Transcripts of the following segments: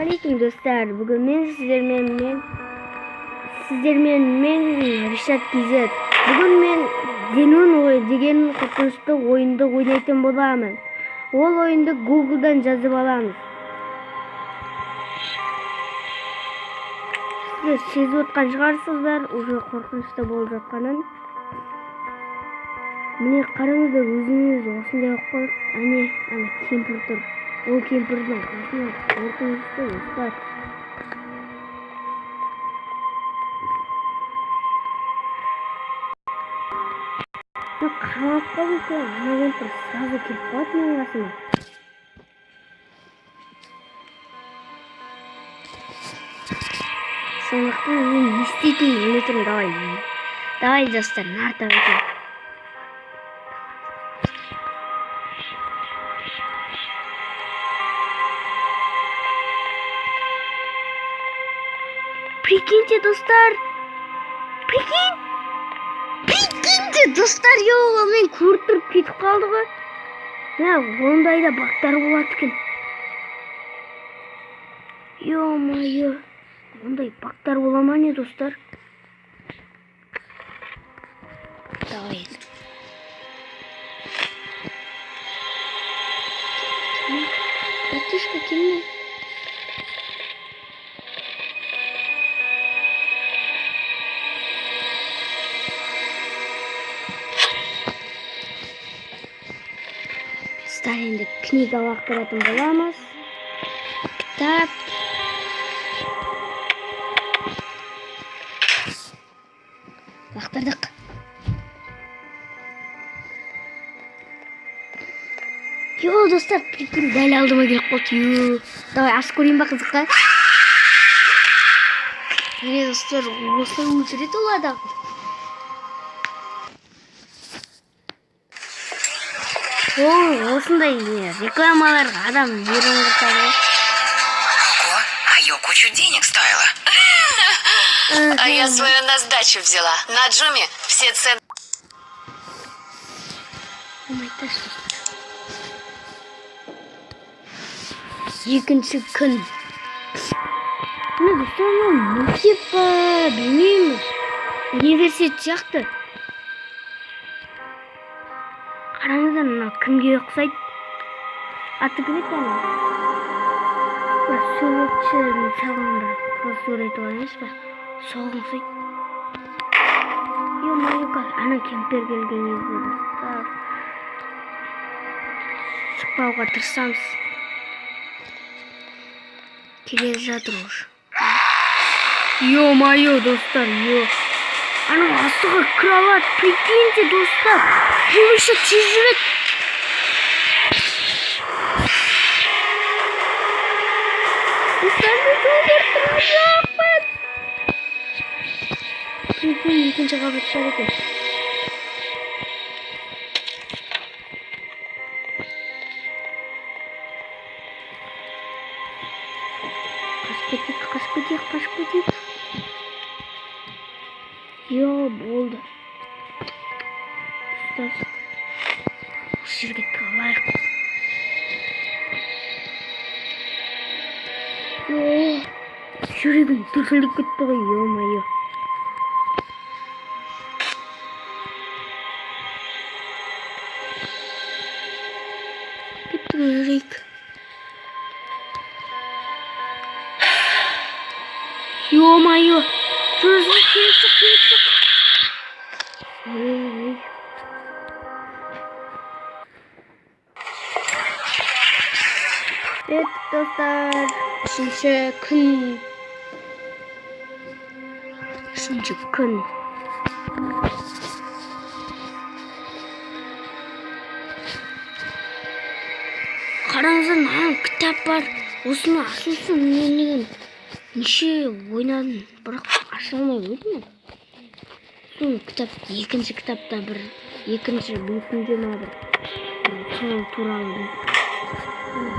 Алейкум достар, бүгін мен сіздермен мен Ришат KZ. Бүгін мен Зенон деген қорқынышты ойынды ойнайтын боламын. Ол ойынды Google'дан жазып аламыз. Сіздер сезіп отқан шығарсыздар, уже қорқынышты болып жатқанын. Міне қараңыздар, өзіңіз осындай болып қалды. Әне, ана кемпір тұр. Ол кемпірдің қасына қорқынышты достар. Мен қамалып қалдым сол, ана кемпір сразу келіп қалады менің қасыма. Сондықтан мен не істейтінімді білмей тұрмын. Давай, давай достар, нарта өтейік. Прикиньте, достар. Прикинь. Прикиньте, достар, йо, мен көріп тұрып кетіп қалды ғой. Мә, ондай да бақтар болады екен. Ё-моё. Ондай бақтар бола ма не, достар? Давай. Братишка, келме. Достар, енді книга лақтыратын боламыз. Кітап. Лақтырдық. Йо, достар, прикинь, дәл алдыма келіп қалды. Йо. Давай, ашып көрейін ба қызыққа? Міне, достар, осылай өлтіреді ол адам. О, осындай не, рекламаларға адам нервін құртады ғой. Ого, а я кучу денег стоила. А я свою на сдачу взяла. На Джуме все цены. Екінші күн. Міне, достар, мынау мектеп па, білмеймін. Университет сияқты. Қараңыздар, мынау кімге ұқсайды? Аты кім еді ана? Бір суретші салған бір қыз суреті бар емес пе? Соған ұқсайды. Ё-моё, ана кемпір келген кезде достар. Шықпауға тырысамыз. Келе жатыр уже. Ё-моё, достар, ё. Анау астыға кровать, прикиньте, достар. Бұл еще тез жүреді. Достар, мен жолдар тұрған жоқпын. Прикинь, екінші қабат бар екен. Қашып кетейік, қашып кетейік, қашып кетейік. Йо, болды. Достар, осы жерге тығылайық. Йо, жүрегім дүрсілдеп кетті ғой, ё-моё. Кеттік, жүрейік. Ё-моё! Жүр, жүр, шық, шық, шық. Ой. Evet dostlar, үшінші күн. Үшінші күн. Қараңыздар, маған кітап бар. Осыны ашылсын мен деген неше ойнадым, бірақ аша алмай қойдым мен. Сол кітап, екінші кітапта бір, екінші бетінде ма бір, сол туралы бір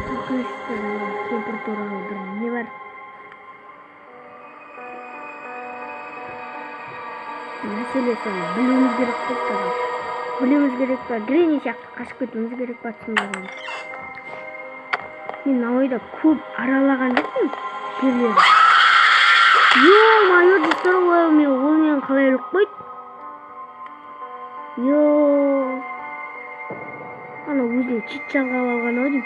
қорқынышты кемпір туралы бір не бар. Мәселе соны білуіміз керек қой, короче. Білуіміз керек па, Гренни сияқты қашып кетуіміз керек па, түсінбей қалдым. Мен Науайда көп аралаған жоқпын. Кейіпкерлері. Ё-моё, достар, ол мені қалай іліп қойды? Ё, ана өзіне чит жалғап алған ау деймін.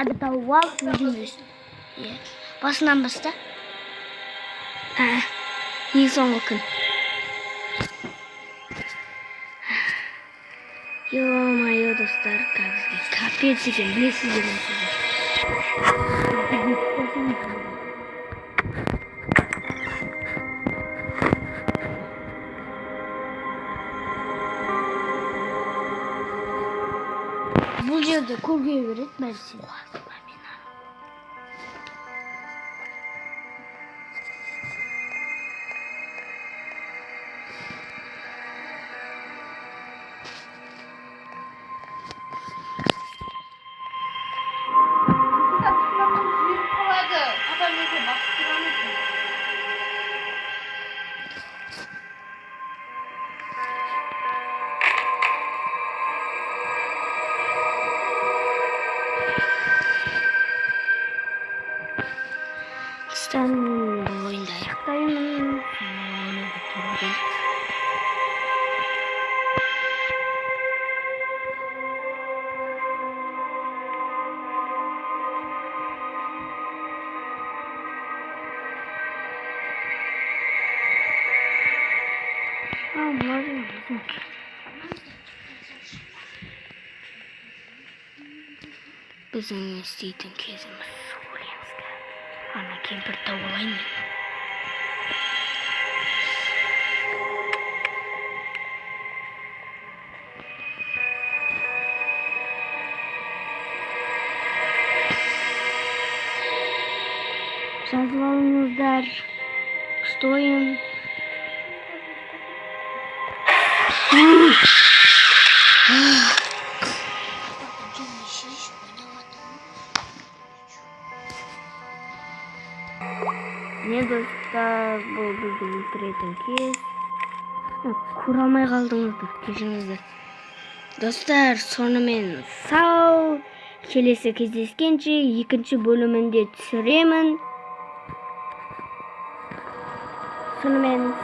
Ады тауып алып өзің білесің. Иә. Басынан баста. Ең соңғы күн. Ё-моё, достар, бізге капец екен, білесіздер ме сіздер? Бұл жерде көрге береді бәлсе. Достар, бұл ойынды аяқтаймын. Ойнауға тура келді. Бұлар деген. Біздің не істейтін кезіміз өлеміз қазір. Ана кемпір тауып алайын мен. Жазып алыңыздар. Күшті ойын. Не, достар, бұл бізді өлтіретін кез. Көре алмай қалдыңыздар, кешіріңіздер. Достар, сонымен сау. Келесі кездескенше екінші бөлімінде түсіремін. Сонымен